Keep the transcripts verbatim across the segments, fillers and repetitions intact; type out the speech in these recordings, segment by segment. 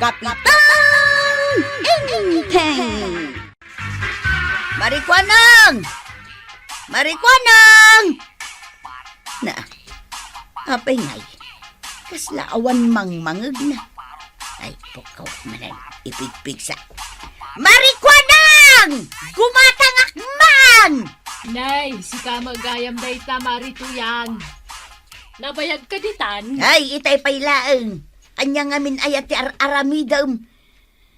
Kapitan Enteng! Marikuanang! Marikuanang! Na, apay ngay? Kasla awan mangmangegna. Ay, pukaw manen, ipigpigsa. Marikuanang! Gumatangak man! Nay, sika met gayam dayta, Mari Tuyang. Nabayag ka ditan? Ay, itay pay laeng. Ania ngamin aya ti ar-aramidem?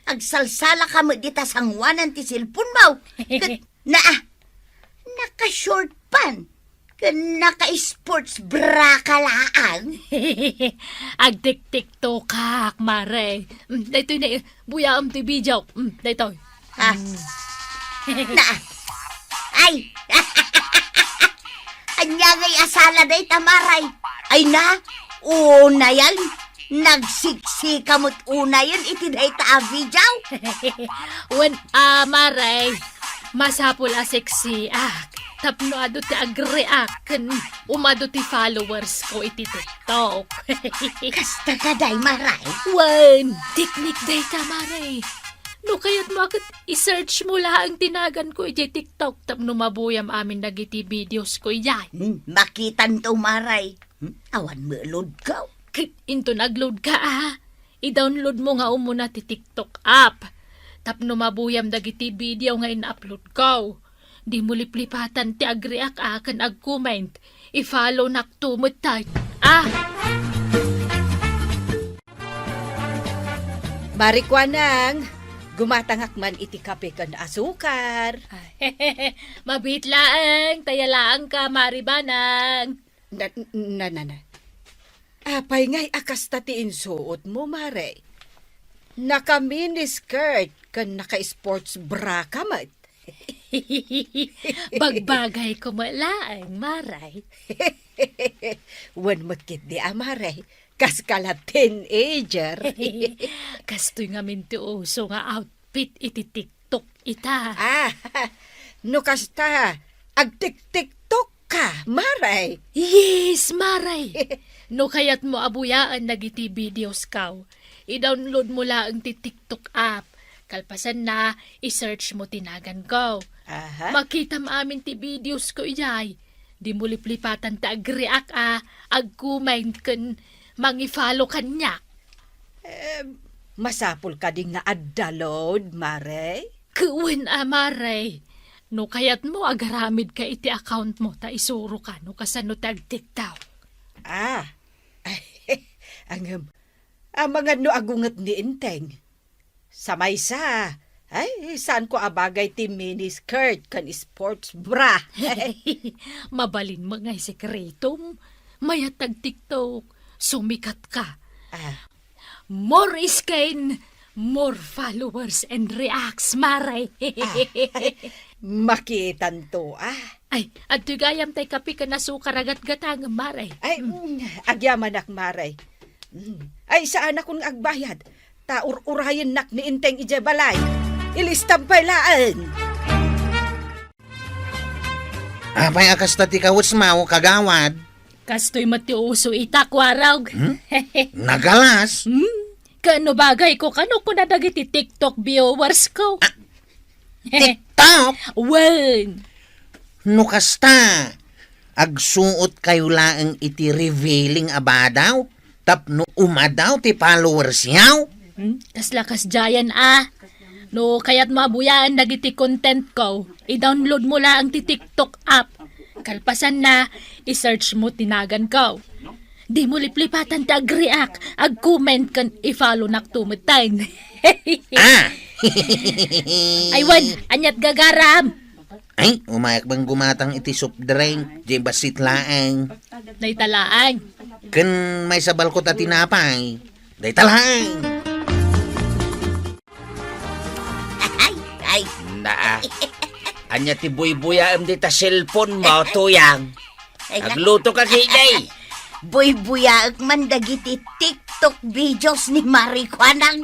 Agsalsalaka met dita sanguanan ti cellphone mo. Ket, naa, naka-short pant ken naka-sports bra ka laang. Agtik-tiktokak, Mare. Mm, daytoy na, buyaem ti video. Mm, daytoy. Ah. Na. Ay. Ania ngay a sala dayta, Maray? Ay na, unayen. Nagsiksika met unayen iti dayta a video. Wen, ah, Maray, masapul a seksiak tapno adu ti agreact ken umadu ti followers ko iti TikTok. Kasta ka, day, Maray? Wen, teknik dayta, Maray. No kayatmo a ket i-search mo laeng ti naganko idiay TikTok tapno mabuyam amin dagiti videos ko idiay. Hmm, makitanto, Maray. Hmm, awan met load ko. Ket inton nag-load ka, ah, i-download mo nga umuna ti TikTok app tapno mabuyam dagiti video nga in-upload ko. Dimo liplipatan ti agreact, ah, ken agcomment. I-follow nakto met tay. Ah! Marikuanang, gumatangak man iti kape ken asukar. Mabiit laeng, taya laeng ka, Mari Banang. Na, na, na, na. Apay ngay a kasta ti insuot mo, Mare? Naka-mini skirt ken naka-sports bra ka met. Bagbagay ko met laeng, Maray. Wen met ketdi a, Maray, kas ka la teenager. Kastoy ngamin ti uso nga outfit iti TikTok ita. Ah, no kasta, agtik-TikTok ka, Maray. Yes, Maray. No kayatmo a buyaen dagiti videos ko, i-download mo laeng ti TikTok app. Kalpasanna, i-search mo ti nagan ko. Aha. Makitam amin ti videos ko idiay. Dimo liplipatan ti agreact a, agcomment ken mangi-follow kaniak. Eh, masapul kadi nga adda load, Mare? Wen a, Mare. No kayatmo, agaramid ka iti account mo, ta isuro ka no kasano ti agtiktaw. Ah, ngem, amangan no agunget ni Enteng. Sa maysa, ay, saan ko a bagay ti mini skirt ken sports bra. Mabalin met ngay sekretom. Mayat ti agtiktok, sumikat ka. Ah. More skin, more followers and reacts, Mare. Ah, makitanto, ah. Ay, adtoy gayam tay kape ken asukar a gatgatangem, Mare. Ay, mm, agyamanak, Mare. Mm. Ay, saanakon nga agbayad. Ta ur-urayennak ni Enteng idiay balay. Ilistam pay laeng. Apay a kasta ti kawesmo, kagawad? Kastoy met ti uso ita, kuarog. Hmm? Nagalas? Hmm? Ken no bagay ko, kano kuna dagiti TikTok viewers ko? Ah, TikTok? Wen. No kasta, agsuot kayo laeng iti revealing a badaw tapno umadaw ti followers yaw. Hmm? Kasla kasdiayen a. No kayatmo a buyaen dagiti content ko, i-download mo laeng ti TikTok app. Kalpasanna, i-search mo ti nagan ko. Dimo liplipatan ti agreact, agcomment ken i-follow nakto metten. Ah! Ay, wen, aniat gagaram? Ay, umayak bang gumatang iti soft drink, di bassit laeng. Dayta laeng. Ken maysa balkot a tinapay. Dayta laeng. Ay, ay. Naa. Ania ti buybuyaem dita cellphone mo, Tuyang? Ay, na- Agluto ka, Gigay. Buybuyaek man dagiti TikTok videos ni Marikuanang.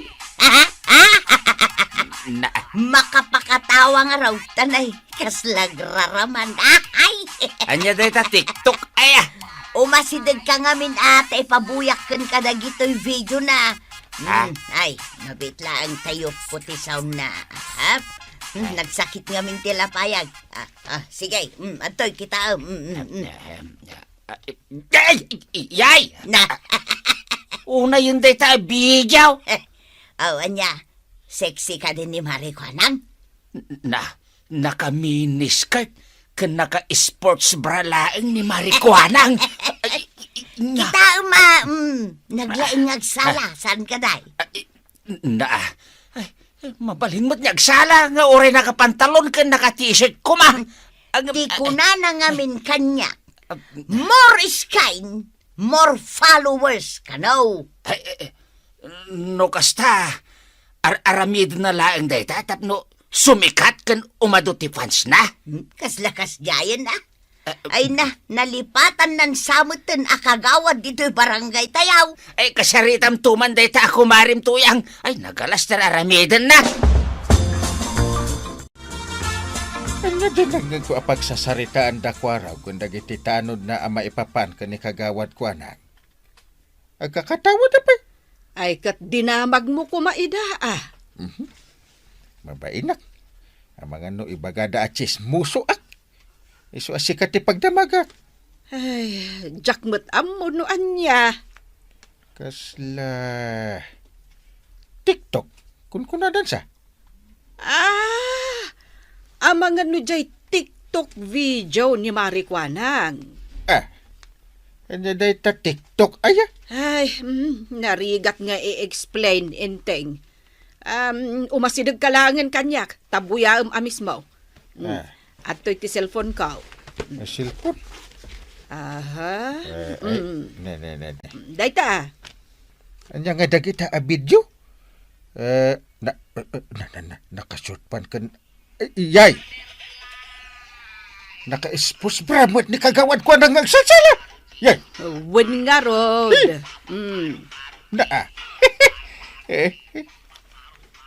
Na- Makapakatawa nga raw, tanay. Kasla agraraman. Ay! Ania dayta TikTok? Ay, ah! Umasideg ka ngamin, ate, ipabuyak ken kadagitoy video na. Ha? Mm, ay, mabit laeng tayo puti saom na. Ha? Mm, nagsakit ngamin ti lapayag. Ah, ah, sige. Mm, adtoy, kita. Mm, mm, mm. Ahem. Ah, eh, ay, ay, ay! Na. Unayen dayta a video. Aw, ania? Sexy kadi ni Mari Kuanang? Na, naka-miniskirt ken naka-sports bra laeng ni Mari Kuanang. Ay, na. Kita, ma, mm, naglaing nga agsala. Saan ka, day? Ay, na, ay, mabalin met nga agsala nga uray nakapantalon ken naka-t-shirt koma. Ang, ti kunana ngamin kaniak, more is kind, more followers, kano? Ay, eh, eh, no kasta, ar-, aramidenna laeng dayta tapno sumikat ken umadu ti fans na? Hmm, kasla kasdiayen, ah. Ah, ay na, nalipatan nan sameten a kagawad ditoy barangay tayaw. Ay, kasaritam tuman dayta a kumarim tuyang. Ay, nagalas ti ar-aramidenna. Ania dinengngegko a pagsasaritaan da Kuarog ken dagiti tanodna a maipapan ken ni Kagawad Kuanang? Agkakatawa da pay. Ay, ket dinamagmo koma ida, ah. Mhm. Mabainak. Amangan no ibagada a tsismosoak. Isu a sika ti pagdamagak. Ay, diak met ammo no ania. Kasla TikTok. Kunkunadan sa? Ah, amangan no jay TikTok video ni Mari Kuanang. Ah, ania dayta TikTok, aya? Ay, mm, narigat nga i-explain, Enteng. Um, umasideg ka laengen kaniak, ta buyaem a mismo. Mm. Ah. Adtoy ti cellphone ko. Ah, cellphone? Aha. Eh, ay, mm, ne, ne, ne, ne. Dayta. Ania nga dagita a video? Eh, na, eh, eh, na, na, na, naka-short pant ken, eh, iyay! Naka-sports bra met ni Kagawad Kuanang nga agsalsala! Yay! Wen ngarud. Eh. Mm. Na, ah. Eh,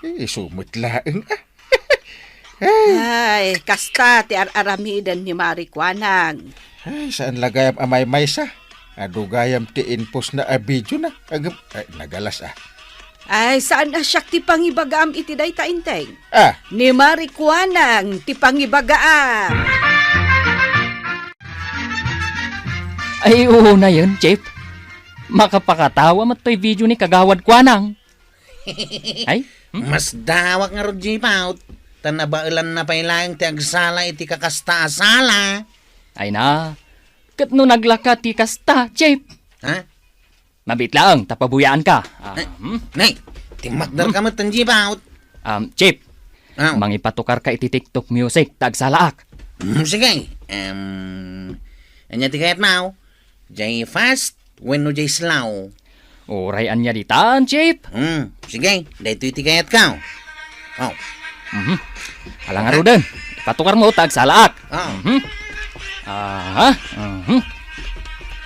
eh, isu met laeng, ah. Ay. Ay, kasta ti ar-aramiden ni Mari Kuanang. Ay, saan la gayam a maymaysa? Adu gayam ti inpostna a videona. Agem, ay, nagalas, ah. Ay, saan a siak ti pangibagaam iti dayta, Enteng? Ah. Ni Mari Kuanang ti pangibagaam. Ay, unayen, Chief. Makapakatawa met toy video ni Kagawad Kuanang. Ay? Hmm? Masdawak ngarud, Jipaut, ta nabaelanna pay laeng ti agsala iti kakasta a sala. Ay na, ket no naglaka ti kasta, Chief? Ha? Mabit laeng, ta pabuyaanka. Ah, eh, hmm? Nay, timmakderka met, Jipaut. Um, Chief, ah, mangipatukarka iti TikTok music, ta agsalaak. Hmm, sige. Em, ania ti kayatmo? Jay fast wenno jay slow? Uray ania ditan, Chief? Hmm, sige, daytoy ti kayatko. Oh. Mhm. Ala ngaruden, patukarmo ta agsalaak. Oh. Mhm. Aha. Mhm.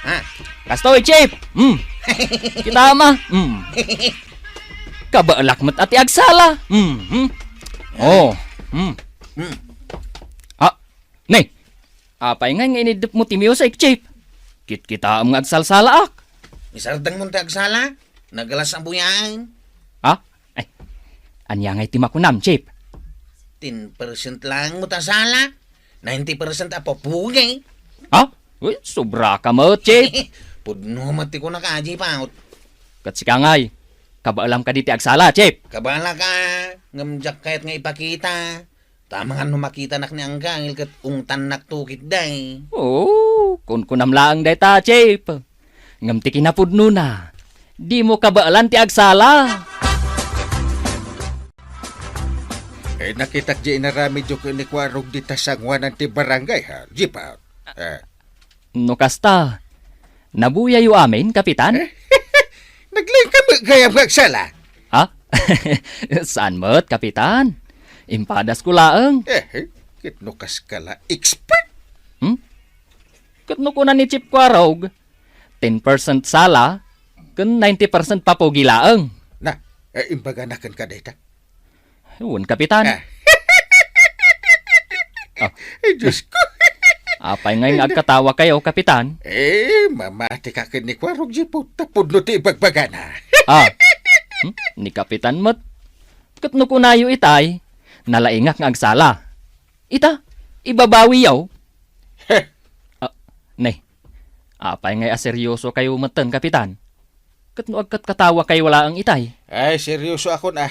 Ah. Kastoy, Chief. Hmm. Kita ma. Hmm. Kabaelak met a ti agsala. Mhm. Oh. Hmm. Hmm. Ah, ne. Apay ngay nga iniddepmo ti music, Chief? Kitkitaem nga agsalsalaak. Isardengmon ti agsala? Nagalas a buyaen. Ha? Ay, ania ngay ti makunam, Chief? Ten percent laeng met a sala, ninety percent a papugi. Ha? Uy, sobraka met, Chief. Pudno met ti kunaka, Jipaut. Ket sika ngay, kabaelam kadi ti agsala, Chief? Kabaelak, ngem diak kayat nga ipakita. Ta amangan no makitanak ni Angkel ket ungtannakto ketdi. Oo, kunkunam laeng dayta, Chief. Ngem ti kinapudnona, dimo kabaelan ti agsala. Eh, nakitak di inaramidyo ken ni Kuarog dita sangoanan ti barangay, ha, Jipaut? Eh. No kasta, nabuyayo amin, Kapitan? Naglaing kami gayam nga agsala. Ha? Saan met, Kapitan? Impadasko laeng. Eh, ket no kaska la expert? Hmm? Ket no kuna ni Chief Kuarog, ten percent sala, ken ninety percent papugi laeng. Na, eh, imbagana kenka dayta? Wen, Kapitan. Ah. Ah. Ay, Diyos ko. Apay ngay nga agkatawa kayo, Kapitan? Eh, mamati ka ken ni Kuarog Jipaut, ta pudno ti ibagbagana. Ah. Ni Kapitan met. Ket no kunayo itay, nalaingak nga agsala. Ita, ibabawiyo. Heh. Ah, ne, apay ngay a seryoso kayo metten, Kapitan? Ket no agkatkatawa kayo laeng itay? Ay, seryoso akon, ah.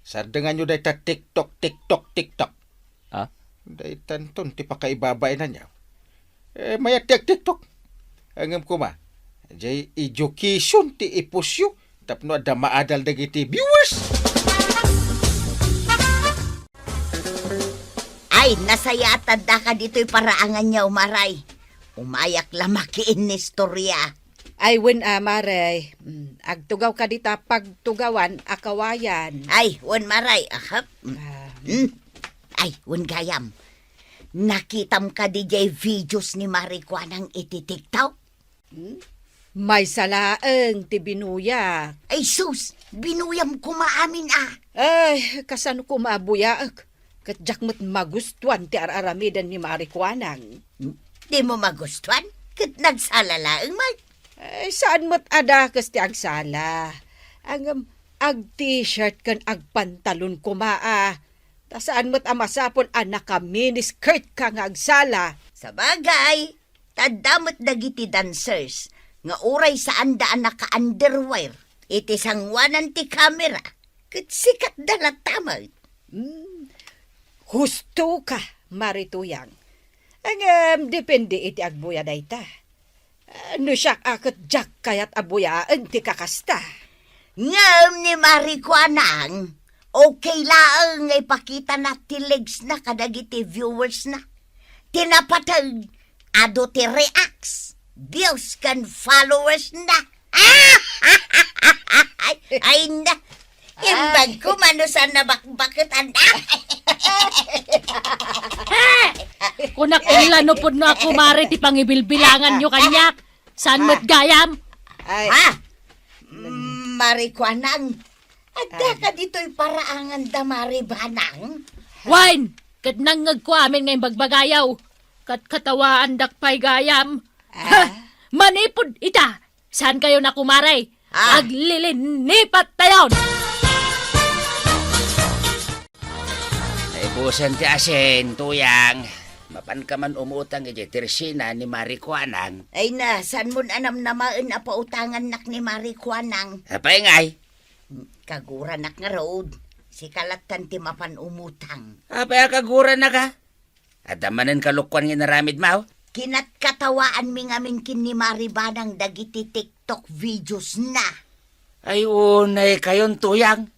Sardenganyo dayta TikTok, TikTok, TikTok. Ah? Daytanton ti pakaibabainanyo. Eh, mayat ti agtiktok. Ngem koma, jay education ti ipusyo tapno adda maadal dagiti viewers. Ay, nasayaat daka ditoy paraanganyo, Maray. Umayak la makiinnistorya. Ay, wen a, Maray. Mm, agtugaw ka dita pagtugawan a kawayan. Ay, wen, Maray. Ahap. Mm. Ah. Mm. Ay, wen gayam. Nakitam kadi jay videos ni Maray Kuanang iti TikTok? Hmm? Maysa laeng ti binuyak. Ay sus, binuyam koma amin a. Ay, kasano koma a buyaek? Ket diak met magustuan ti ar-aramiden ni Maray Kuanang. Hmm? Dimo magustuan? Ket nagsala laeng met. Ay, saan met a dakes ti agsala. Ngem, ag-t-shirt ken agpantalon koma a. Ta saan met a masapul a naka-miniskirt ka nga agsala. Sabagay, ta adda met dagiti dancers nga uray saanda a naka-underwear iti sanguanan ti kamera, ket sikatda latta met. Hmm, husto ka, Maray Kuanang. Ngem, depende iti agbuya dayta. No siak a ket diak kayat a buyaen ti kakasta. Ngem ni Maray Kuanang, okay laeng nga ipakitana ti legsna kadagiti viewersna. Ti napateg, adu ti reacts, views, ken followersna. Ay, ay na, imbag ko, mano saan nabakbaket, anda? Kunak ila no pudno a kumare ti pangibilbilanganyo kaniak. Saan met gayam? Ay. Ha? Mm, Maray Kuanang, adda ka ditoy paraangan da Maray Banang? Wen, ket nangngegko amin nga imbagbagayo. Ket katawaandak pay gayam. Ah. Ha? Manipud ita, saan kayo na kumare? Ah. Aglilinipat tayon! Naibusen ti asin, Kuanang. Mapanka man umutang iti tersina ni Maray Kuanang. Ay na, saan mon a namnamaen a pautangannak ni Maray Kuanang? Apay ngay? Kaguranak ngarud. Sika lattan ti mapan umutang. Apay a kaguranak a? Adda manen kalokuan nga inaramidmo? Kinatkatawaanmi ngamin ken ni Maray Banang dagiti TikTok videosna. Ay, unay kayon, Kuanang.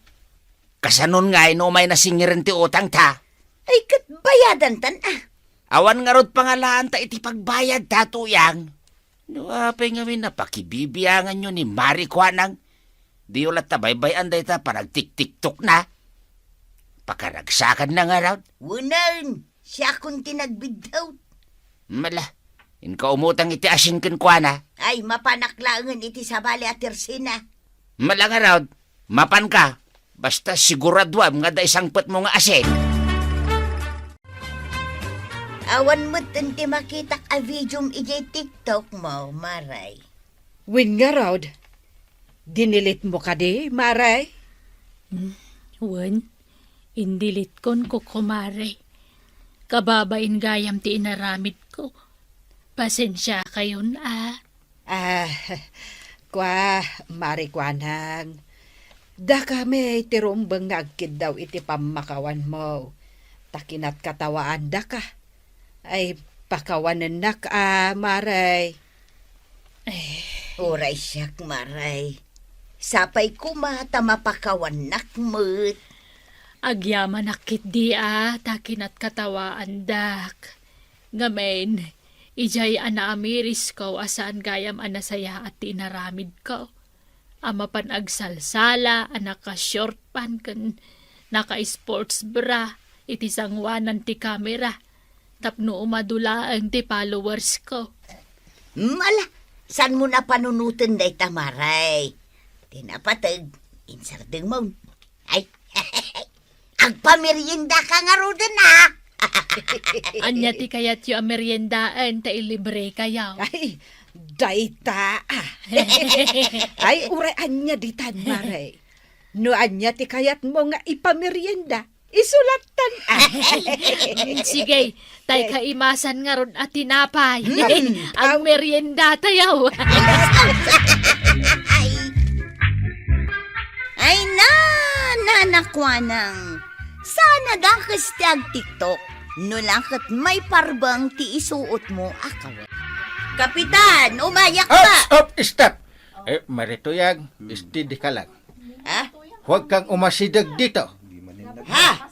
Kasanon ngay no umay nasingiren ti utangta? Ay, ket bayadantan a. Awan ngarud pangalaanta iti pagbayadta, Kuanang. No apay ngamin a pakibibianganyo ni Maray Kuanang, diyo latta baybay-an dayta panagtiktiktokna. Pakaragsakanna ngarud. Wen, siakon ti nagbiddut. Mala, inka umutang iti asin kenkuana. Ay, mapanak laengen iti sabali a tersina. Mala ngarud, mapanka. Basta siguraduam nga adda isangpetmo nga asin. Awan metten ti makitak a videom idiay TikTok mo, Maray. Wen ngarud, dinelete mo kadi, Maray? Hmm, wen, indeletekon ko, kumare. Kababain gayam ti inaramidko. Pasensiakayon a. Ah, kua, Maray Kuanang. Dakami ti rumbeng nga agkiddaw iti pammakawanmo. Ta kinatkatawaandaka. Ay, pakawanennak a, Maray. Eh. Uray siak, Maray. Sapay koma ta mapakawannak met. Agyamanak ketdi a ta kinatkatawaandak. Ngamin, idiay a naamirisko a saan gayam a nasayaat ti inaramidko. A mapan agsalsala a naka-short pant ken naka-sports bra iti sanguanan ti kamera tapno umadu laeng ti followersko. Mala, saan mo napanunoten dayta, Maray? Ti napateg, insardengmon. Ay, agpameriendaka ngaruden a. Ania ti kayatyo a meriendaen ta ilibrekayo? Ay, dayta a. Ay, uray ania ditan, Maray. No ania ti kayatmo nga ipamerienda, isu lattan. Mm, sige, tay kaimasan ngarud a tinapay. Mm, ang merienda tayo. Ay, na, nanakuanang. Sana dakes ti agtiktok. No la ket maiparbeng ti isuotmo a kawes. Kapitan, umayak ka! Up, up, stop! Eh, Marituyang, steady ka lang. Ha? Huwag kang umasideg dito. Ha?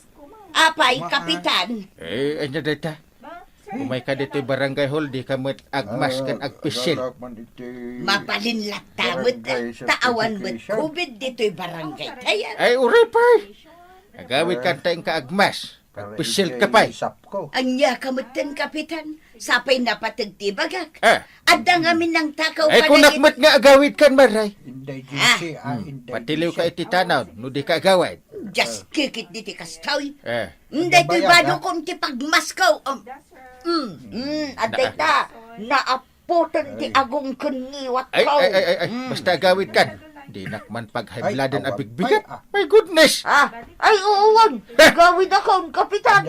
Apay, Kapitan? Eh, anya dayta? Umay ka ditoy barangay hall, di ka met agmas ken agpisil. Mabalin latta met, ta awan met covid ditoy barangay tayo. Ay, uray pay! Agawid ka ta inka agmas. Agpisil ka pay. Ania ka metten, Kapitan? Sapay napateg ti bagak. Eh. Adda ngamin nangtakaw. Ay, kunak met nga agawid kan, Maray. Inday G C, ah, Inday Patiliw ka G C. Iti tanaw, no di ka agawid. Just kikit diti kastoy. Eh. Inday ti bado kon ti pagmaskaw. Um, mm, mm, adda ita. Naap- Puton ti agong ken ngiwat. Ay, ay, ay, ay, ay. Mm. Basta agawid kan. Dinak man pag-high blood a bigbigat. Ay, ah. My goodness! Ah, ay, uwan. Agawid akon, Kapitan.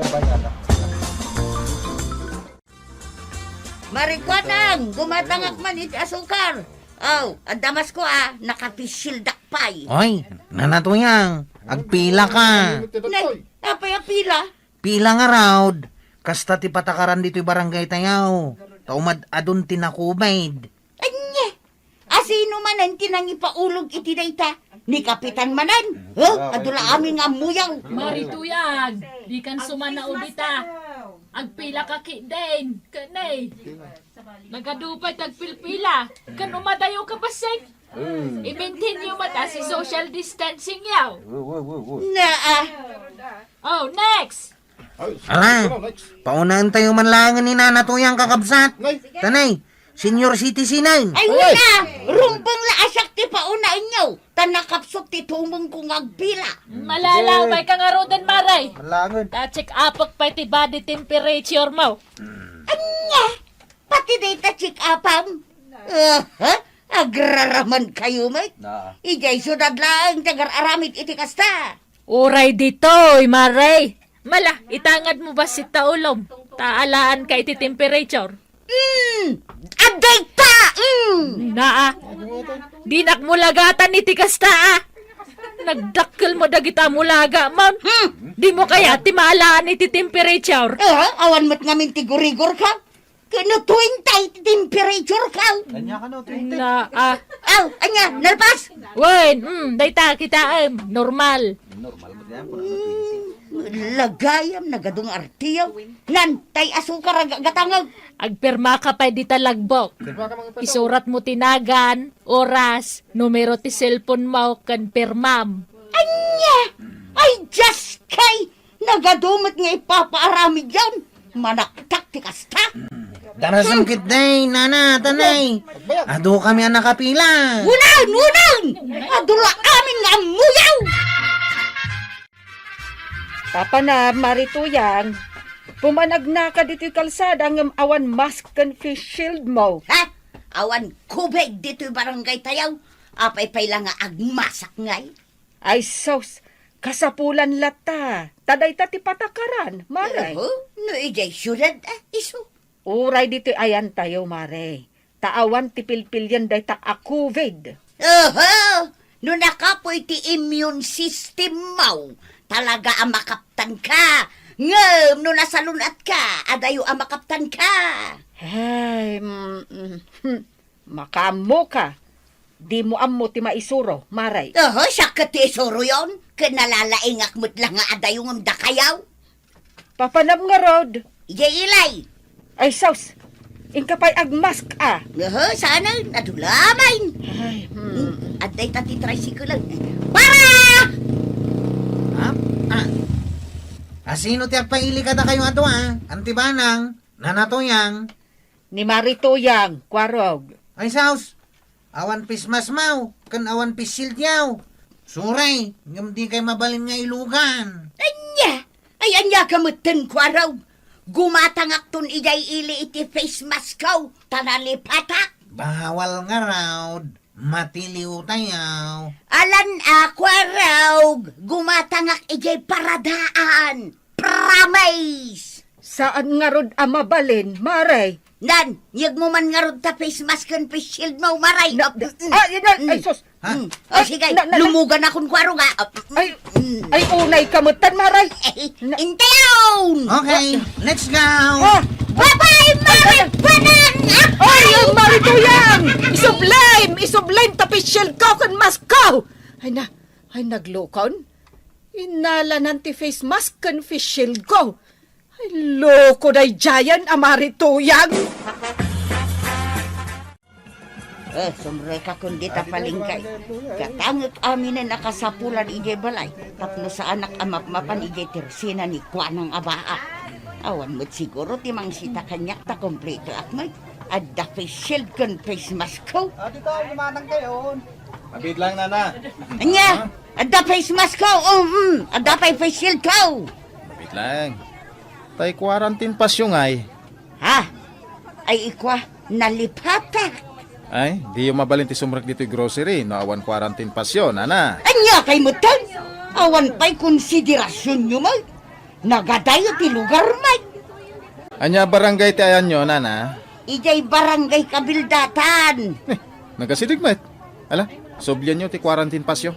Marikuanang, gumatangak man iti asukar. Aw, adda masko a, nakapisildak pay. Oy, nanatuyang, agpila ka. Nay, apay a pila? Pila ngarud, kasta ti patakaran ditoy barangay tayo. Ta umad-adun ti nakubid. Anya? Asino manen ti nangipaulog iti dayta? Ni Kapitan manen? Huh? Adu la amin nga ammoyo. Marituyang, di kan sumanaw dita. Agpila ka ki den, kenay. Nagadu pay ti agpilpila. Ken umadayo ka basit. I-maintain yo met a si social distancing yo. Naa. Oh, next. Ala, paunaan tayo man laeng ni Nana Tuyang, kakabsat. Nay. Tanay, senior citizen ay. Ay, wala. Rumbeng la a siak ti paunaan yo. Ta nakapsut ti tumeng ko nga agpila. Malalaw, may kangaruden, Maray. Malangen. Ta check upek pay ti body temperature mo. Anya? Pati dayta check-upam? Aha, agraraman kayo met. Idiay siudad laeng ti agar-aramid iti kasta. Uray ditoy, Maray. Mala, itangad mo basit ta ulom. Ta alaanka iti temperature. Hmm, adda ita, hmm. Naa. Dinak mulagatan iti kasta, ah. Nagdakkel mo dagita mulaga, man. Hmm. Di mo kaya ti maalaan iti temperature? Eh, awan met ngamin ti gurigor ka? Kano twenty ti temperature ka? Anya kano twenty? Na, ah. Aw, anya, nalpas? Wen, mm, dayta kita, em, normal. Normal mo yan, kung ano twenty. Lagayam, nagadong artiyaw. Nan, tay asukar, ag-, gatangag. Agpirma ka pay dita lagbok. Pirma ka, mga pato. Isurat mo ti nagan, oras, numero ti cellphone mo, ken pirmam. Anya? Ay, just kay! Nagadu met nga ipapaaramid yan. Manaktak ti kasta. Darasem ketdi, nana, tanay. Adu kami a nakapila. Unan, unan! Adu la amin nga ammoyo! Papanam, Marituyang, pumanagnaka ditoy kalsada ngem awan mask ken face shield mo. Ha? Awan kubig ditoy barangay tayaw. Apay pay la nga agmasak ngay? Ay sus, kasapulan latta. Ta dayta ti patakaran, Maray. Oho, no idiay siudad, ah, isu. Uray ditoy ayantayo, Maray. Ta awan ti pilpilian dayta a covid. Oho, no nakapuy ti immune system mo, talaga a makaptan ka. Ngem no nasalun-at ka, adayo a makaptan ka. Ay, mm, mm, hmm. Makaammo ka. Di mo ammo ti maisuro, Maray. Oho, siak ket ti isuro yon. Ken nalalaingak met la nga adayo ngem dakayaw. Papanam ngarud. Idiay ilay. Ay, sus! Inka pay agmask, ah. Oho, saan? Nadulaman. Ay, hmm. Hmm, adda ita ti tricycle. Para! Ah? Ah. Asino ti agpaili kadakayo a dua? Anti Banang, Nana Tuyang. Ni Marituyang, kuarog. Ay, sus! Awan face mask maw, ken awan face shield yaw. Suray, ngem dikay mabalin nga ilugan. Ania? Ay, ania ka metten, kuarog? Gumatangakton idiay ili iti face mask ko, ta nalipatak. Bawal ngarud. Matiliw tayo. Alan a kuarog, gumatangak idiay paradaan. Promise! Saan ngarud a mabalin, Mare? Nan, yegmo man ngarud ta face mask ken face shield mo, Mare. Na, Mm. ah, yun na, ay, Mm. sus. Ha? Mm. O, Ay, sige, na, na, na. lumugan akon kuarog, ah. Ay, Mm. ay, unay ka metten, Mare. Na- Intayon! Okay, let's go! Ah. Bye-bye, Mare Banang! Ay, ay, Mare Tuyang! Isublim! Isublim ta face shield ko ken mask ko! Ay na, ay, naglukon? Inalanan ti face mask ken face shield ko. Ay, loko daydiayen a Mare Tuyang! Eh, sumrekakon dita palengke. Katangek aminen a kasapulan idiay balay. Tapno saanak a mapmapan idiay tersena ni kuanang a baa. Awan met siguro ti mangsita kaniak ta kompletoak met. Adda face shield ken face mask ko. Adi tayo, lumanang kayo. Mabit lang, nana. Anya, adda face mask ko. Um, mm, adda pay face shield ko. Mabit lang. Tay quarantine pass yo ngay. Ha? Ay, ikwa, nalipatak. Ay, diyo mabalin ti sumrek ditoy grocery no awan quarantine pass yo, nana. Anya kay metten? Awan pay konsiderasyonyo met. Nagadayo ti lugar met. Anya barangay ti ayanyo, nana? Idiay barangay Kabildatan. Eh, nagasideg met. Ala, sublianyo ti quarantine pass yo.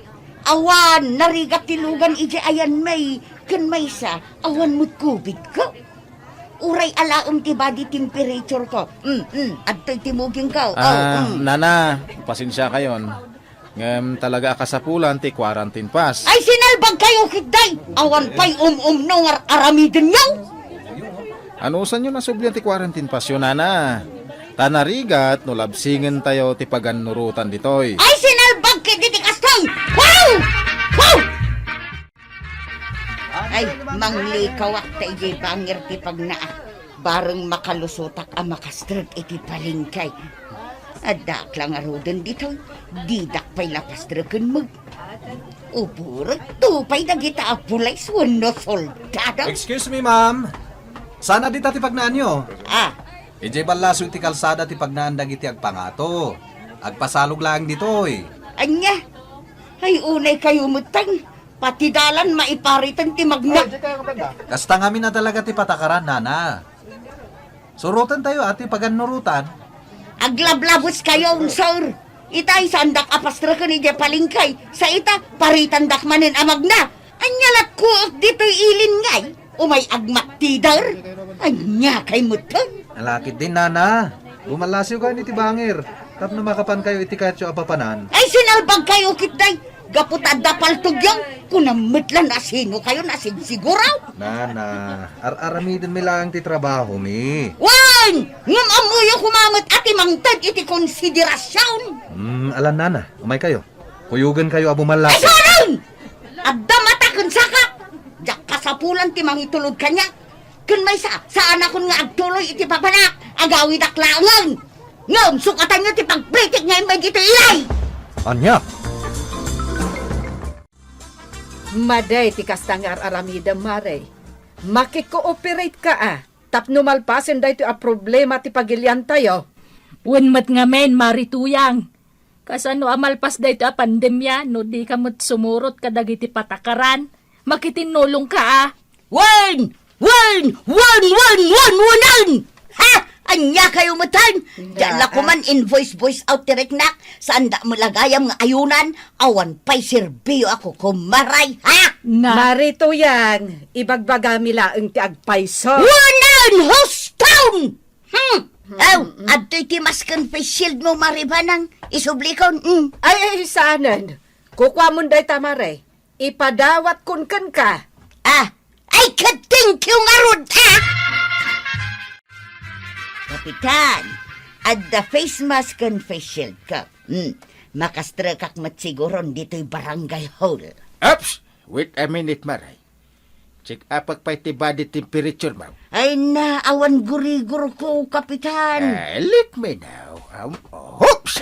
Awan, narigat ti lugan idiay ayan met, ken maysa, awan met covid ko. Uray alaem ti body temperature ko. Mm, mm, adtoy ti muging ko. Oh, Ah, mm. nana, pasensiakayon. Ngem talaga a kasapulan ti quarantine pass. Ay, sinalbag kayo, kitday! Awan pay um-umno nga ar-, aramidenyo! Anusanyo nasublian ti quarantine pass yo, nana? Ta narigat no labsingen tayo ti pagannurotan ditoy. Ay, sinalbag kiti ti kastoy! Wow! Wow! Ay, manglikawak ta idiay bangir ti pagnaak. Bareng makalusotak a makastrek iti palengke. Addaak la ngaruden ditoy, didak pay la pastreken met. Uburek to pay dagita a pulis wenno soldado. Excuse me, ma'am. Saan a dita ti pagnaanyo? Ah. Idiay ballaso iti kalsada ti pagnaan dagiti agpangato. Agpasalog laeng ditoy. Anya? Ay, unay kayo metten. Pati dalan maipariten ti magna. Kasta ngamin a talaga ti patakaran, nana. Suroten tayo a ti pagannurotan. Aglablabes kayo, sir. Itay, saandak a pastreken idiay palengke. Sa ita, paritandak manen a magna. Anya latkuek ditoy ilin ngay. Umay agmattider. Anya kay metten. Alakit din, nana. Bumallasiw kayo iti bangir. Tapno makapan kayo iti kayatyo a papanan. Ay, sinalbag kayo, kitday. Gapu ta adda paltogyo, kunam met la no sino kayo, nasinsiguro. Nana, ar-aramiden mi laeng ti trabaho mi. Wen! Ngem ammoyo koma met a ti mangted iti konsiderasion. Hmm, alan, nana, umay kayo. Kuyogen kayo a bumallas. Ay, sorry! Adda mata ken sakak. Diak kasapulan ti mangitulod kaniak. Ken maysa, saanakon nga agtuloy iti papanak, agawidak laengen. Ngem, sukatanyo ti pagpritik nga immay ditoy ilay! Ania? Madi ti kasta nga ar-aramidem, Mare. Makikooperate ka, a, tapno malpasen daytoy a problema ti pagiliantayo. Wen met ngamin, Mare Tuyang. Kasano a malpas daytoy a pandemia no dika met sumurot kadagiti patakaran? Makitinnulongka, a. Wen! Wen! Wen! Wen! Wen! Wen! Ha? Ania kayo metten? Diak la koman invoice voice out ti riknak. Saandak met la gayam nga ayunan. Awan pay serbio a kukumaray, ha? Na- Mare Tuyang, ibagbagami laeng ti agpayso. Wen! Hoston! Hmm. Aw, adtoy ti mask ken face shield mo, Mare Banang. Isublikon. Hmm. Ay, ay, saanen. Kukuamon dayta, Mare. Ipadawatkon kenka. Ah, ay, ket thank you ngarud, ah! Kapitan, adda face mask ken face shield ka. Hmm. Makastrekak met siguron ditoy barangay hall. Ups! Wait a minute, Mare. Check-upek pay ti body temperature mo. Ay na, awan gurigurko, Kapitan. Eh, let me know. Um, oops!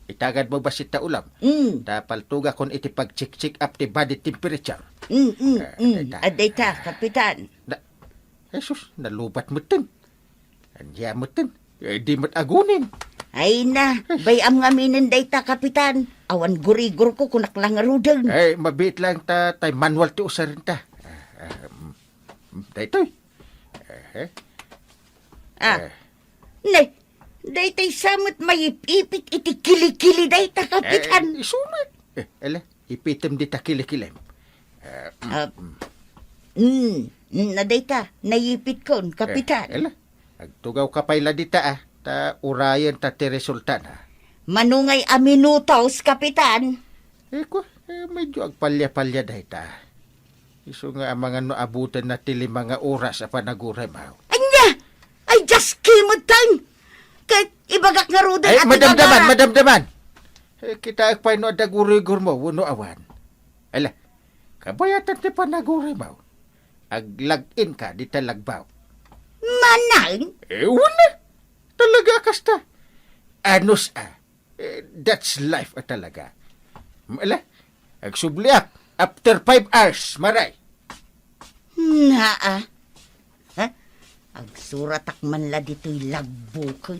Itagad mo ba sita ulam? Mm. Ta paltugakon iti pag-check-check up ti body temperature. Mm, mm, Ah, mm. Dayta. Adayta, Kapitan. Na, Jesus, nalubat metten. Ania metten? Eh, di met agunin. Ay na, bay-am ngaminen dayta, Kapitan. Awan gurigorko, kunak la ngaruden. Ay, mabiit laeng ta, tay manual ti usarenta. Ah, ah, mm, mm, daytoy. Eh, eh. Ah. Eh. Nay, daytay sa met maip-ipit iti kilikili dayta, Kapitan. Eh, isu met. Eh, ala, ipitem dita kilikilem. Eh, mm, Ah, mm. Mm, mm, na dayta, naipitkon, Kapitan. Eh, ala, agtugawka pay la dita, ah, ta urayen ta ti resultana. Mano ngay a minutos, Kapitan? Eh, ku-, eh, medyo agpalya-palya dayta. Isu nga amangan no abutenna ti lima nga oras a panaguraymaw. Ania? Ay, just kimutan! Ket ibagak ngaruden Ay, a madamdaman, tigagara. madamdaman! Eh, kitaek pay no adda gurigormo wenno awan. Ala, kabayatan ti panaguraymaw. Aglag-in ka dita lagbaw. Manang? Eh, wen na. Talaga a kasta. Anus a. Eh, that's life a talaga. Ala, agsubliak after five hours, Maray. Naa. Ha? Agsuratak man la ditoy lagbuken.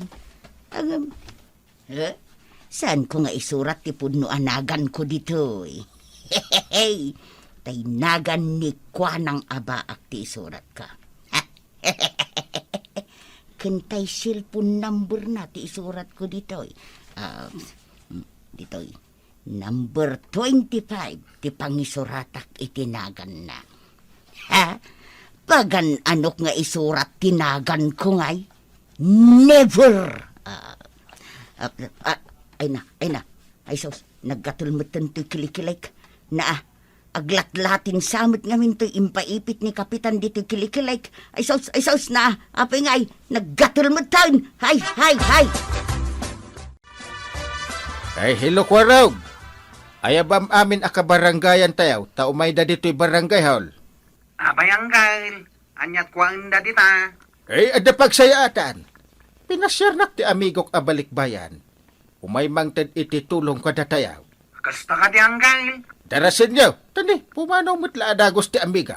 Agam-, eh? Saanko nga isurat ti pudno a naganko ditoy? Tay nagan ni Kuanang Abaak ti isuratko. Ken tay cellphone number na ti isuratko ditoy. Ah, mm, ditoy. Number twenty-five ti pangisuratak iti naganna. Ha? Pagan-anok nga isurat ti naganko ngay? Never! Ah, ah, ah, ay na, ay na. Ay sus, naggatel metten toy kilikilek. Naa, aglatlatin sa met ngamin toy impaipit ni Kapitan ditoy kilikilek. Ay sus, ay sus, naa, apay ngay, naggatel metten. Hay, hay, hay! Ay, hello, Kuarog. Ayabam amin a kabarangayan tayo, ta umayda ditoy barangay hall. Abay, Angkel, aniat kuaenda dita? Ay, adda pagsayaatan. Pinasiarnak ti amigok a balikbayan. Umay mangted iti tulong kadatayo. Kasta kadi, Angkel? Darasenyo, tani, pumanaw met la a dagus ti amigo.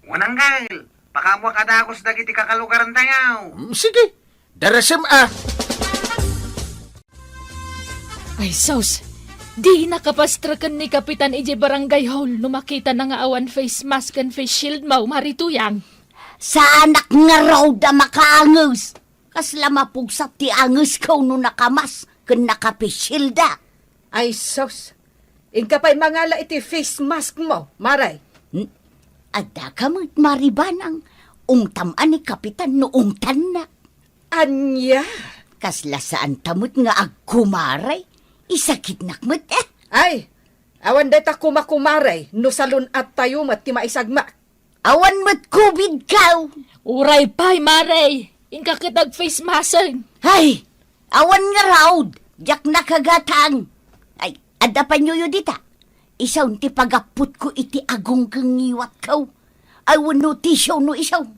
Wen, Angkel, pakaammoak a dagus dagiti kakalugaran tayo. Mm, sige, darasem a. Ay, sus! Di nakapastreken ni Kapitan idiay barangay hall no makitana nga awan face mask ken face shield mo, Mari Tuyang. Saanak ngarud a makaanges. Kasla mapugsat ti angesko no nakamask ken naka-face shield a. Ay, sus! Inka pay mangala iti face mask mo, Mare. Hmm? Addaka met, Mari Banang. Ungtam a ni Kapitan no ungtanna. Ania? Kasla saanta met nga agkumare. Isakitnak met, eh. Ay, awan dayta kumakumare no salun-attayo met ti maisagmak. Awan met COVID-ko. Uray pay, Mare. Inka ket ag-face mask. Ay, awan ngarud. Diak nakagatang. Ay, adda panyoyo dita. Isaon ti pagapputko iti agunggeng ngiwatko. Ay, wenno tissue no isaon.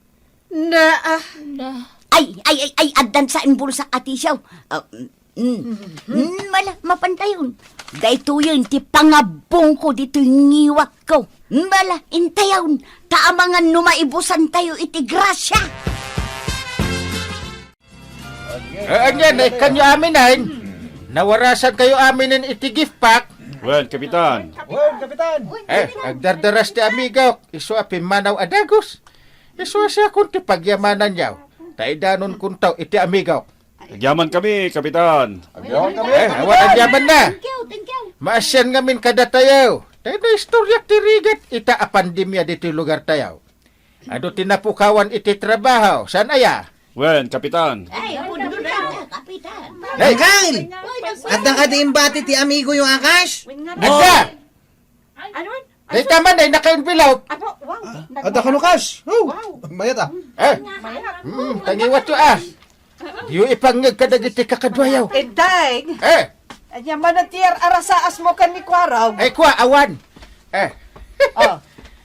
Naa. Na. Ay, ay, ay, ay, addan sa imbulsak a tissue. Ah, mm, mm, mm, mala, mapantayon. Daytoyen ti pangabbongko ditoy ngiwatko. Mala, intayon. Ta amangan no maibusantayo iti grasia. Eh, ania, naikkanyo aminen? Nawarasankayo aminen iti gift pack? Wen, Kapitan. Wen, Kapitan. Eh, agdardaras ti amigok, isu a pimmanaw a dagus. Isu a siakon ti pagyamananyo. Ta idanonkonto iti amigok. Agyaman kami, Kapitan. Agyaman kami. Eh, awan agyaman na. Thank you, thank you. Maasian ngamin kadatayo. Dayta istorya ti rigat ita a pandemia ditoy lugartayo. Adu ti napukawan iti trabaho. Saan aya? Wen, Kapitan. Ay, apo na, Kapitan. Hey! Angkel! Adda kadi imbati ti amigoyo a Cash? Adda! Ano? Dayta man ay naka-envelope. Apo, wow. Ah, adda kano Cash? Oh, wow. Mayat, ah. Eh? Mayat. Mm, tangiwat yo, ah. Diyo ipangngeg kadagiti kakaduayo. Inday. Eh? Ania man ti ar-, arasaas mo ken ni Kuarog? Ay, kua, awan. Eh. Oh,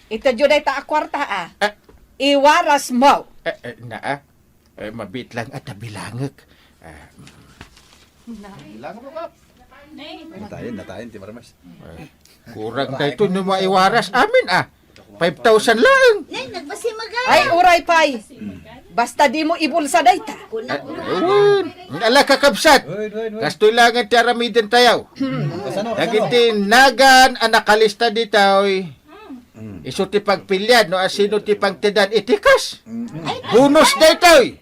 ita diyo dayta a kuarta, ah. Eh. Iwaras mo. Eh, eh, naa. Eh, mabiit lang at bilangek. Ah. Bilang mo, Kap. Natayen, natayen, ti Marmas. Eh, kurang tayo ito no maiwaras amin, ah. Five thousand lang. Nay, nagbasimagay. Ay, uray pay. Basta dimo ibulsa dayta. Wen, ala kakabsat. Kastoy laeng ti aramidentayo. Dagiti nagan a nakalista ditoy, isu ti pagpilian no asino ti pangtedan iti kas. Bonus daytoy.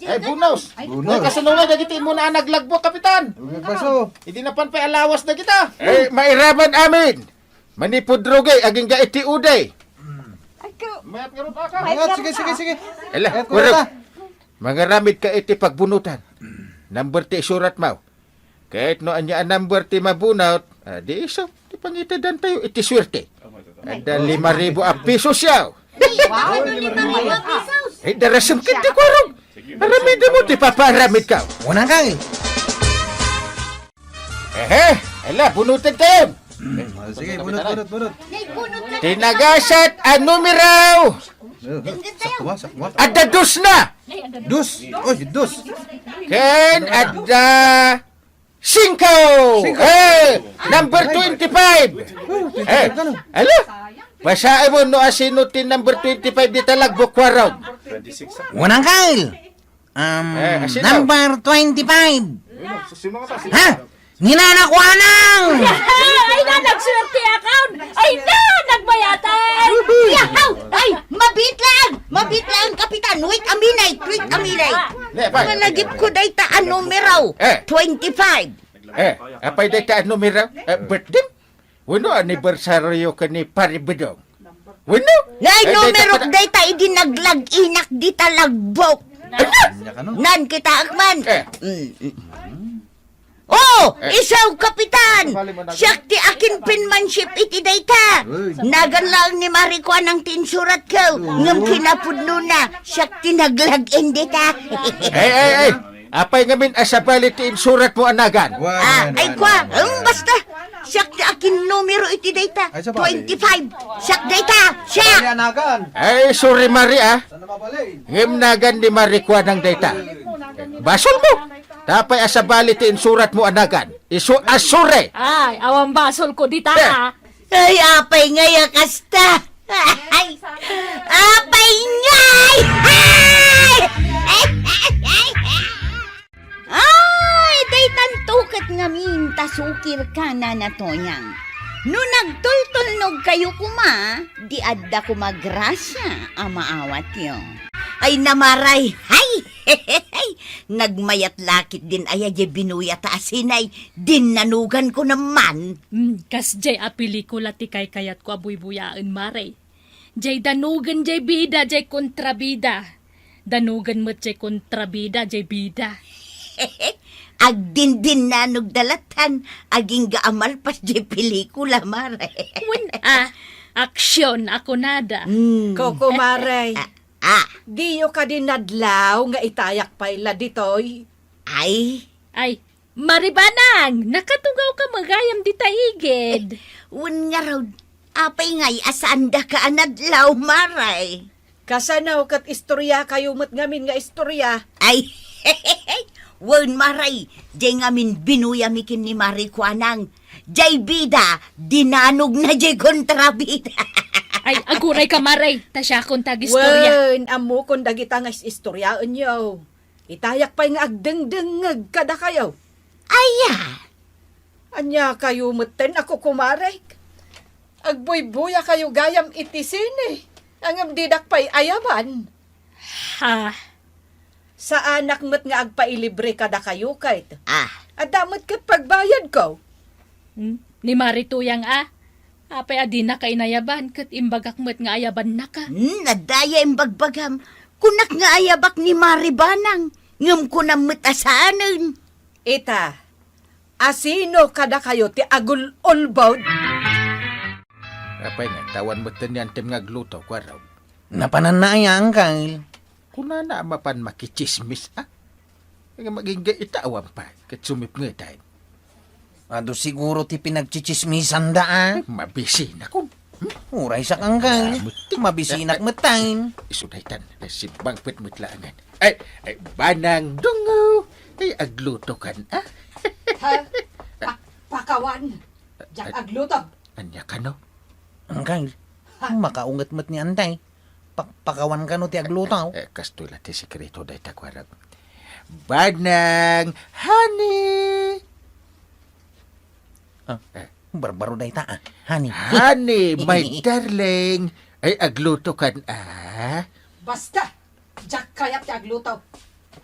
Ay, bonus. Ay, kasano nga dagiti immuna a naglagbok, Kapitan? Idi napan pay alawas dagita. Eh, mairaman amin. Manipud rugi, agingga iti udi. Mayat nga rupa ka. Mayat, sige, sige, sige. Ala, Mayat nga rupa. Mangaramid ka iti pagbunutan. Number ti isurat mo. Ket no ania a number ti mabunot, ah, di isu, ti pangitedantayo iti suerte. Adda lima ribu a pisos yaw. Wow, lima ribu a pisos. Eh, darasem ket ti kuarog. Aramidem mo ti papaaramid ka. Unang kang. Ehe, ala, bunutan tayo. Hmm, ah, sige, bunot, bunot, bunot. Tinagasat a numero. Eh, sakto nga, sakto nga. Adda dos na. Dos. Oy, dos. Ken adda singko. Singko. Eh, number twenty-five. Oh, eh, twenty-five ka na. Ala? Basaem mo no asino ti number twenty-five dita lagbok, kuarog. Unang kail. Um, Eh, asino? Number twenty-five. Ha? Ni Nana Kuanang! Ay na, nagswerteakon! Ay na, nagmayatan! Yahaw! Ay, mabitlang! Mabitlang, Kapitan! Wait a minute! Wait a minute! Ne, pay. Malagip ko dayta a numero. Eh. Twenty-five. Eh, apay dayta a numero? Eh, birthday? Wenno anibersaryo ken ni Pare Bedong? Wenno? Nay, eh, numero dayta, dayta idi naglag-inak dita lagbok. Anya ka, no? Nan kita, akman. Eh. Mm, mm. Oh, eh. Isaw, Kapitan! Siak ti akin penmanship iti dayta. Uy. Nagan laeng ni Mari Kuanang ti insurat ko. Uy. Ngem kinapudnona, siak ti naglag-in dita. Eh, eh, eh. Apay ngamin a sabali ti insurat mo a nagan? Wan, ah, wan, ay, wan, kwa, wan, wan. Em, basta. Siak ti akin numero iti dayta. Ay, sabali. Twenty-five. Siak dayta. Siak. Ay, anagan. Ay, sorry, Mari, ah. Saan na mabalin? Ngem nagan ni Mari Kuanang dayta. Basol mo. Tapay a sabali ti insurat mo a nagan. Isu a sure. Ay, awan basol ko dita, eh. Ah. Ay, apay ngay a kasta. Ay, apay ngay! Ay! Ay, daytanto ket ngamin ta sukirka, Nana Toyang. No nagtultulnogkayo koma, di adda koma grasia a maawatyo. Ay, Nana Maray, hay! Nagmayat la ketdin aya diay binuyata a sinay, dinnanoganko man. Hmm, kasdiay a pelikula ti kaykayatko a buybuyaen, Maray. Diay danogen diay bida, diay kontrabida. Danogen met diay kontrabida, diay bida. Agdindinnanog da lattan, agingga a malpas diay pelikula, Mare. Wen, ah, aksyon a kunada. Hmm. Kokomare, ah, ah. Diyo kadi nadlaw nga itayak pay la ditoy? Ay. Ay, Mari Banang, nakatungawka met gayam dita igid. Wen ngarud, apay ngay a saandaka a nadlaw, Mare? Kasano ket istoriakayo met ngamin nga istoria? Ay, wen, Mare, diay ngamin binuyami ken ni Mari Kuanang. Diay bida, dinanogna diay kontrabida. Ay, agurayka, Mare, ta siakon ti agistoria. Wen, ammokon dagita nga is-istoriaenyo. Itayak pay nga agdengdengngeg kadakayo. Aya? Aniakayo metten a kukumarek? Agbuybuyakayo gayam iti sine, ngem didak pay ayaban. Ha? Saanak met nga agpailibre kadakayo ket. Ah. Adda met ket pagbayadko. Hmm? Ni Mari Toyang a? Apay a dinaka inayaban ket imbagak met nga ayabannaka? Hmm, adda aya imbagbagam. Kunak nga ayabak ni Mari Banang, ngem kunam met a saanen. Ita, asino kadakayo ti agul-ulbod? Apay nga, ta awan metten ni antem nga agluto, kuarog. Napananna aya, Angkel? Kunana a mapan makitsismis, a? Nga agingga ita awan pay, ket sumipngeten. Adu siguro ti pinagtsitsismisanda, a? Ay, mabisinakon. Hmm? Uray sakanggal. Mamuti. Mabisinak metten. Isu daytan, simbangpet met laengen. Ay, ay, Banang Dungo, ay, aglutokan, a? Ha? Pa-, pakawan. Diak agluto. Ania kano? Anggal, ha? Makaunget met ni Antay. Pakpakawan kano ti agluto. Eh, kastoy la ti sekreto dayta, kuarog. Banang, honey! Ah, Eh. Barbaro dayta, ah. Honey. Honey, my darling. Ay, agluto kan, ah. Basta! Diak kayat ti agluto.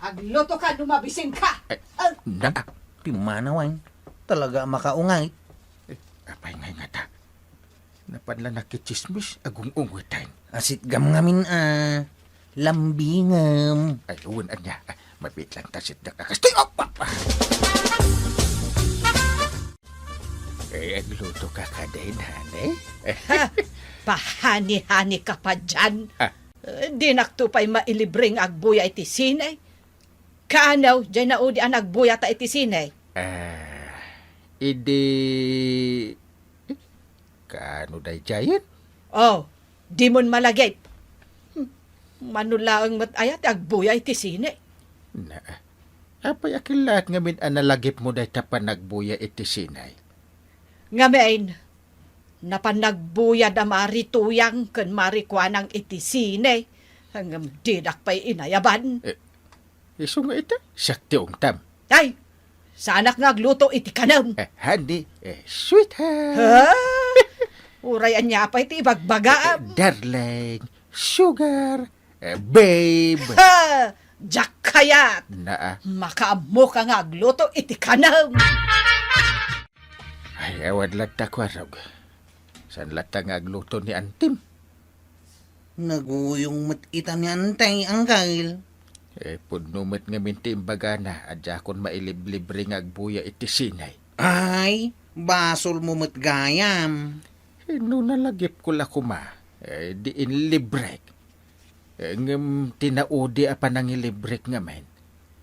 Agluto ka no mabisin ka. Eh, Ah. na- Pimanawan. Talaga a makaungay. Eh, apay ngay ngata? Napan la nakitsismis, agung-ungweten. Asit gam ngamin a lambingem. Ay, wen ania. Ah, mabiit lang ta sit nakakas-, Tuy, op, op, ah. Eh, agluto ka kadin, honey? Ha? Pahani-hani ka pa dian. Ah. Eh, dinakto pay mailibre nga agbuya iti sine. Kaano, diay naudi a nagbuya ta iti sine? Ah, idi, eh, kaano daydiayen? Oh, dimon malagip. Hmm, mano laeng met aya ti agbuya iti sine? Na, apay a kellaat ngamin a nalagipmo dayta panagbuya iti sine? Ngamin, napan nagbuya da Mari Tuyang ken Mari Kuanang iti sine, ngem didak pay inayaban. Eh, isu nga ita, siak ti ungtam. Ay, saanak nga agluto iti kanem. Eh, honey, eh, sweetheart. Ha? Uray ania pay ti ibagbagaam? Eh, darling, sugar, eh, babe. Ha! Diak kayat! Naa. Makaammo ka nga agluto iti kanem. Ay, awan latta, kuarog. Saan latta nga agluto ni antim? Naguyong met ita ni Antay, Anggal. Eh, pudno met ngamin ti imbagana a diakon mailiblibre nga agbuya iti sine. Ay, basolmo met gayam. Eh, no nalagipko la koma, eh, di inlibrek. Eh, ngem ti naudi a panangilibrek ngamin,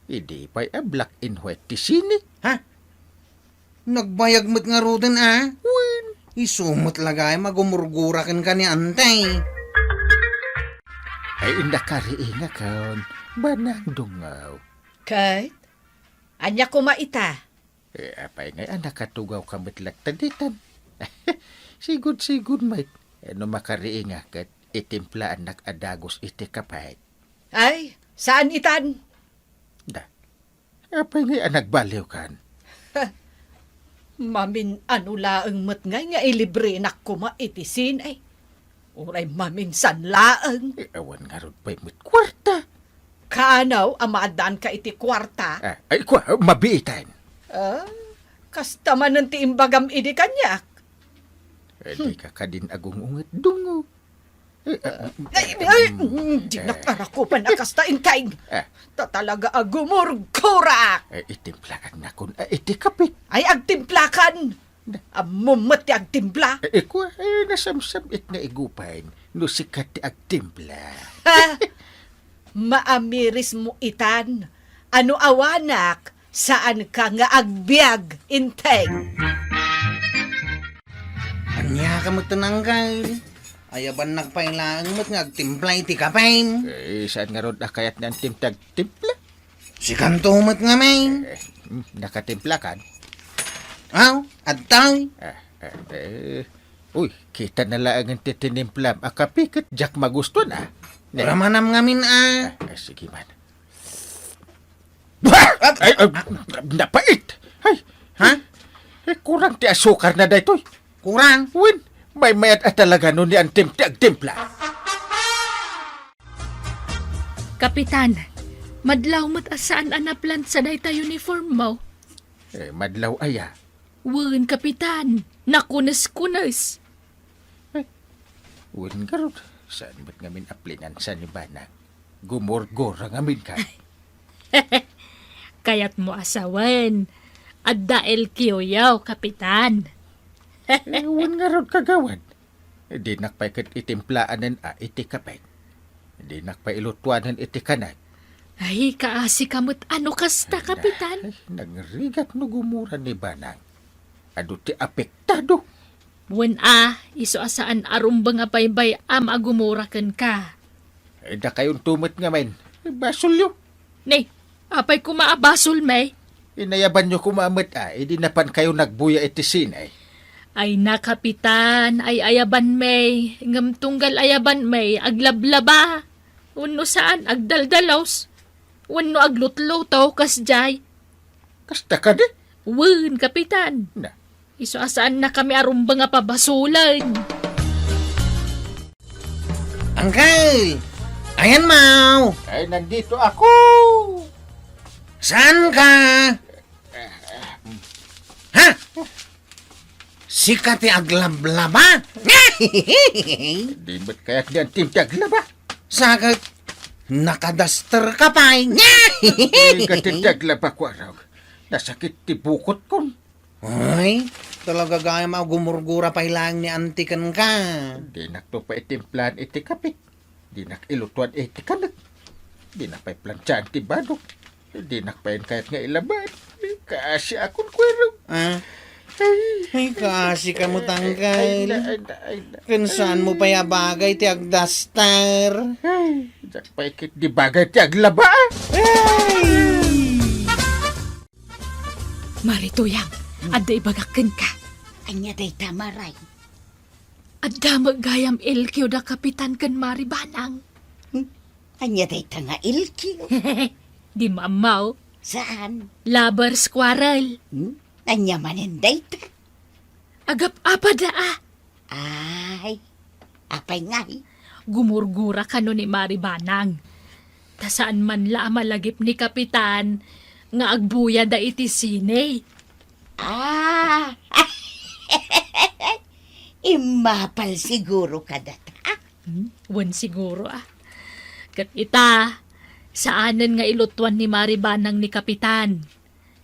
idi pay a black and white ti sine. Ha? Nagbayag met ngaruden a? Wen. Isu met la gayam a gumurgura kenka ni Antay. Ay, nakariingakon, banang dungaw. Ket, ania koma ita? Eh, apay ngay a nakatugawka met latta ditan? Sigud-sigud met, eh, no makariinga ket itimplaannak a dagus iti kape. Ay, saan itan? Da, apay ngay a nagbaliwkan? Mamin-ano laeng met ngay nga ilibrenak koma iti sine. Uray maminsan laeng. Eh, awan ngarud pay met kuarta. Kaanaw a maaddaanka iti kuarta? Ah, ay, kua, mabiitan. Ah, kasta manen ti imbagam idi kaniak. Eh, dika kadin agung-unget, dungo. Eh, ah, Ay, ay, mm, mm, dinak eh. Arakupan a kasta, Inteng. Eh. Ta talaga a gumurgurak. Eh, itimplaannakon, ah, iti kape. Ay, agtimplakan. Ammom met ti agtimpla. Eh, kua, eh, nasamsam-it nga igupayen no sika ti agtimpla. Ha? Maamirismo itan. Ano awanak, saanka nga agbiag, Inteng. Ania ka met, Anggal? Ayabannak pay laeng met nga agtimpla iti kapen. Eh, saan ngarud a kayat ni antim ti agtimpla? Sikanto met ngamin. Eh, mm, nakatimplakan? Aw, adtoy. Eh, eh, eh. Uy, kita na laeng ti tinimplam a kape ket diak magustuan, ah. Ne. Ramanam ngamin, ah. Ah, ah, sige man. Ay, ay, napait! Ay! Ha? Eh, kurang ti asukar na daytoy. Kurang? Wen, maymayat a talaga no ni antim ti agtimpla. Kapitan, madlaw met a saan a naplansa dayta uniform mo. Eh, madlaw aya? Wen, Kapitan, nakunes-kunes. Ay, wen ngarud, saan met ngamin a plinansa ni Banang? Gumurgura ngamin ka. Kayatmo a sawen, adda L Q yo, Kapitan. Eh, wen ngarud, Kagawad. Dinak pay ket itimplaanen a iti kape. Dinak pay ilutuanen iti kanek. Ay, kaasi ka met a no kasta, Kapitan. Ay, nagrigat no gumura ni Banang. Adu ti apektado. Wen a, isu a saan a rumbeng a baybay-am a gumura kenka. Eh, dakayonto met ngamin. Eh, basolyo. Ne, apay koma a basolmi? Inayabanyo koma met a, idi napankayo nagbuya iti sine. Ay na, Kapitan, ay ayabanmi, ngem tunggal ayabanmi, aglablaba. Wenno saan, agdaldalos. Wenno aglutluto, kasdiay. Kasta kadi? Wen, Kapitan. Na. Isu a saannakami a rumbeng a pabasolen. Uncle! Ayan, Mau! Ay, nandito ako! Saan ka? Ha? Sika ti aglablaba? Di met kayat ni Antim ti aglaba. Sakit, nakadaster ka pay. Di ka ti aglaba, Kuarog. Nasakit ti bukotkon. Ay, talaga gayam a gumurgura pay laeng ni Anti kenka. Dinakto pay timplaan iti kape. Dinak ilutuan iti kanek. Dinak pay plantsaan ti badok. Dinak pay kayat nga ilaban. Kaasiakon, Kuarog. Ah? Ay. Ay, kaasi ka met, Uncle. Ay, na, ay, na, ay, na. Ken saan mo pay a bagay ti agdaster? Ay, diak pay ket di bagay ti aglaba. Ay! Mari Tuyang, adda ibagak kenka. Ania dayta, Maray? Adda met gayam L Q da Kapitan ken Mari Banang. Hmm? Ania dayta nga L Q? Di mo ammo? Saan? Lovers quarrel. Hmm? Ania manen dayta? Agap-apada a. Ay, apay ngay? Gumurgura kano ni Mari Banang. Ta saan man la a malagip ni Kapitan nga agbuyada iti sine. Ah! Immapal siguro kadata. Hmm? Wen siguro, ah. Ket ita, saanen nga ilutuan ni Mari Banang ni Kapitan.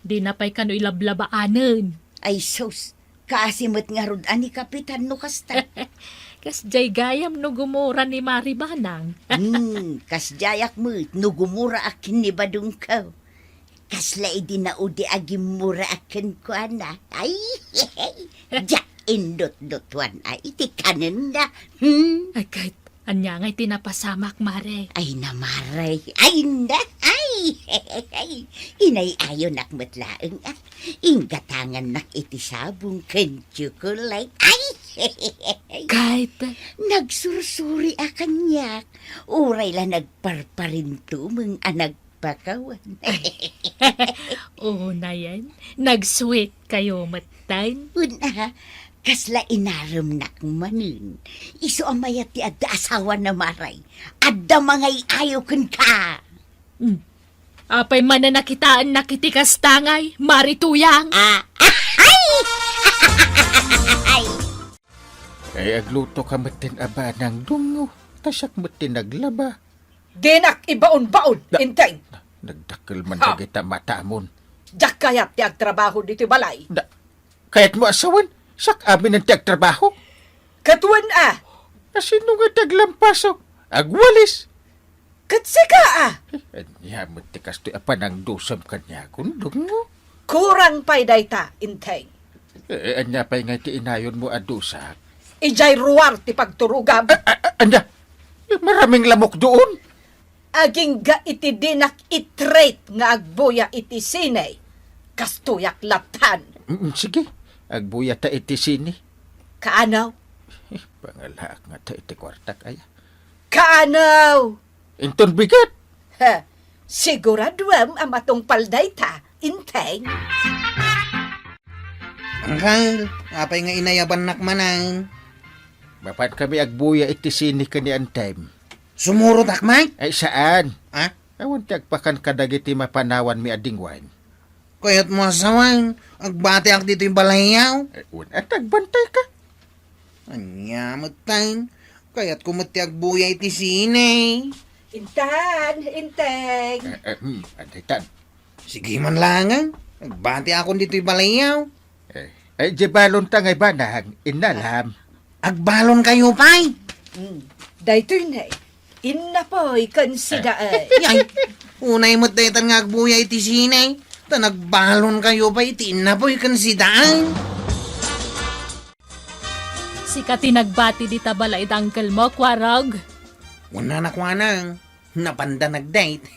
Dina pay kano ilablabaanen. Ay sus, kaasi met ngarud a ni Kapitan no kasta. Kasdiay gayam no gumura ni Mari Banang. Hmm, kasdiayak met no gumuraak ken ni Badongko. Kasla idi naudi a gimmuraak kenkuana. Ay, diak indutdutuan a iti kanenna. Hmm? Ay, ket ania ngay ti napasamak, Mare? Ay na, Mare. Ay na. Ay, inay-ayonak met laeng, ah. Inggatangannak iti sabong ken tsokolate. Ay! Ket? Nagsursuri a kaniak. Uray la nagparparintumeng a nagpakawan. Unayen, nag-sweet kayo metten. Una, kasla inaremnak manen. Isu a mayat ti adda asawana, Mare. Adda mangay-ayo kenka. Hmm. Apay manen a kitaennak iti kasta ngay, Mari Tuyang? Ah, ay! Ay! Ay, agluto ka metten a banang, Dungo. Ta siak met ti naglaba. Dinak ibaon-baon, Da-, Enteng. Nagdakkel man Ha? dagita matamon. Diak kayat ti agtrabaho ditoy balay. Da-, Kayatmo a sawen, siak aminen ti agtrabaho? Ket wen a. A sino nga ti aglampasok? Agwalis? Ket sika a. Eh, ania met ti kastoy a panangdusam kaniakon, Dungo? Kurang pay dayta, Enteng. Eh, ania pay ngay ti inayonmo a dusak? Idiay ruar ti pagturogam. A, a, a, ania? Eh, maraming lamok doon. Agingga iti dinak i-treat nga agbuya iti sine. Kastoyak lattan. Mm, sige, agbuya ta iti sine. Kaano? Eh, pangalaak nga ta iti kuartak, aya. Kaano? Inton bigat. Ha, siguraduem a matungpal dayta, Enteng. Uncle, apay nga inayabannak manen? Mapan kami agbuya iti sine ken ni Enteng. Sumurotak met? Ay, saan? Ha? Awan ti agpakan kadagiti mapanawanmi a dingwaen. Kayatmo a sawen, agbatiak ditoy balayyo? Eh, wen, at agbantay ka. Ania metten? Kayatko met ti agbuya iti sine. Intan, Enteng. Eh, eh, hmm, adaytan. Sige man laengen. Agbatiakon ditoy balayyo. Eh, eh, di balon ta ngay banang, innalam. Agbalon kayo pay? Hmm. Daytoy ne, innapoy ken sidaen. Ay, unay met daytan nga agbuya iti sine. Ta nagbalon kayo pay iti innapoy ken sidaen. Sika ti nagbati dita balay da uncle mo, Kuarog? Wen a, nakuana, napanda nag-date.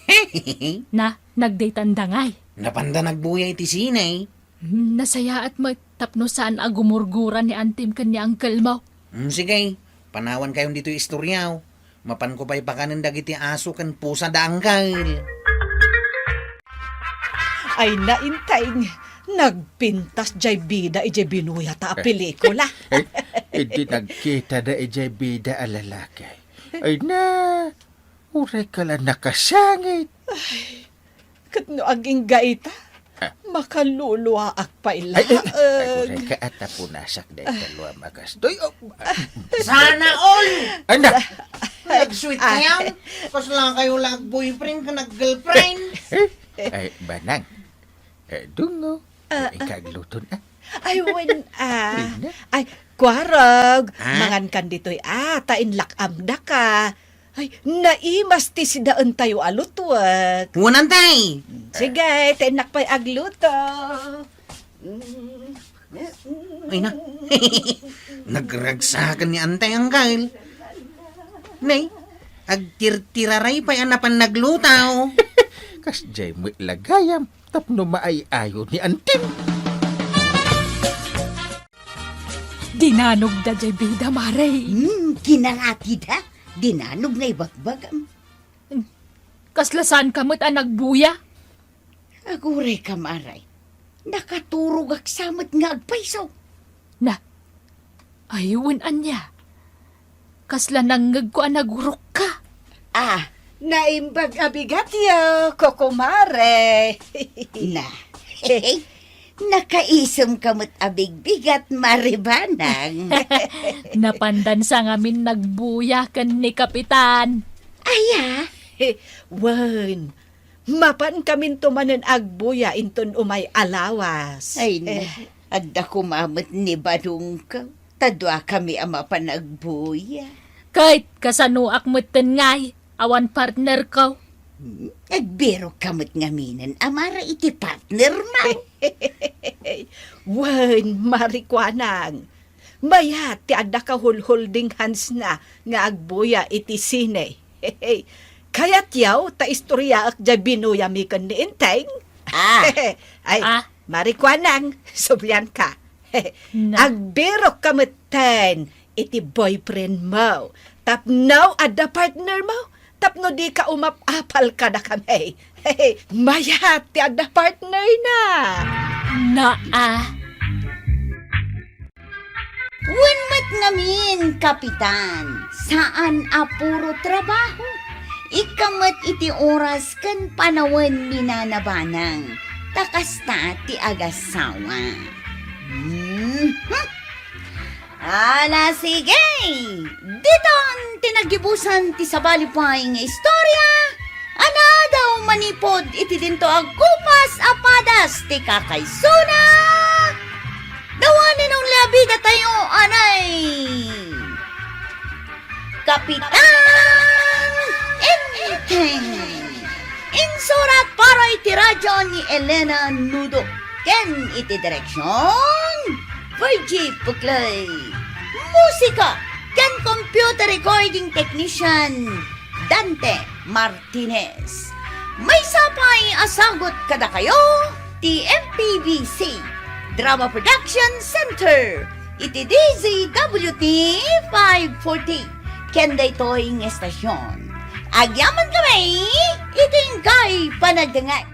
Na, nag-date-anda ngay? Napanda nagbuya iti sine. Hmm, nasayaat met. Tapno saan a gumurgura ni antim ken ni angkelmo. Mm, sige, panawankayon ditoy istoriaw. Mapanko pay pakanen dagiti aso ken pusa da angkel. Ay, nainteng, nagpintas jay bida ijay binuyata a pelikula. Eh, idi nagkitada ijay bida a lalaki. Ay na, uray ka la nakasangit. Ket no agingga ita, ah, makaluluaak pay laeng. Ay, ay, ay, aguray ka, at tapunasak dayta luam a kastoy. Oh, ah. Sana all! Anda? Nag-sweet kayan? Kasla kayo la ag-boyfriend ken ag-girlfriend? Eh, ay, banang. Eh, dungo. Ah, ay, ah. Ikagluton, ah. Ay, wen, ah. Ina. Ay, kuarog, ah? Mangankan ditoy, ah, ta inlak-amdaka. Ay, naimas ti sidaentayo a lutuek. Wen, antay! Sige, ta innak pay agluto. Mm. Ay na. Nagragsakan ni antay angkel. Nay, agtirtiraray pay a napan nagluto. Kasjay met la gayam tapno maay-ayo ni antim. Dinanogda jay bida, mare. Hmm, kinaratida. Dinanog nga ibagbagam. Kasla saanka met a nagbuya? Aguray ka, mare. Nakaturogak sa met nga agpayso. Na, ay, wen ania? Kasla nangngegko a nagurokka. Ah, naimbag a bigatyo, kukumare. Na, nakaisemka met a bigbigat, Mare Banang. Napandansa ngamin nagbuya ken ni Kapitan. Aya? Wen, mapankaminto manen agbuya inton umay a lawas. Ay, na, adda koma met ni Badongko. Ta duakami a mapan agbuya. Ket kasanoak metten ngay, awan partnerko? Hmm, agbirokka met ngaminen a mare iti partnermo. Wen, Mare Kuanang. Mayat ti adda kahulholding handsna nga agbuya iti sine. Kayatyo ta istoriaek jay binuyami ken ni Enteng? Ah. Ay, ah. Mare Kuanang, sublianka. Na. Agbirokka metten iti boyfriendmo. Tapno adda partnermo, tapno dika umap-apal kadakami. Mayat ti adda partnerna. Naa. Wen met ngamin, Kapitan, saan a puro trabaho. Ikka met iti oras ken panawen ni Nana Banang, ta kasta ti agasawa. Mhm. Ala, sige! Ditan ti naggibusan ti sabali pay nga istorya a naadaw manipud iti dinto a kupas a padas ti kakaisuna. The one and only a bidatayo, anay, Kapitan Enteng. Insurat para iti radyo ni Elena Nudo ken iti direksion, Virgie Puclay. Musika ken computer recording technician, Dante Martinez. Maysa pay a sagut kadakayo ti M P B C Drama Production Center iti D Z W T five forty ken daytoy nga estasion. Agyamankami iti inkay panagdengngeg.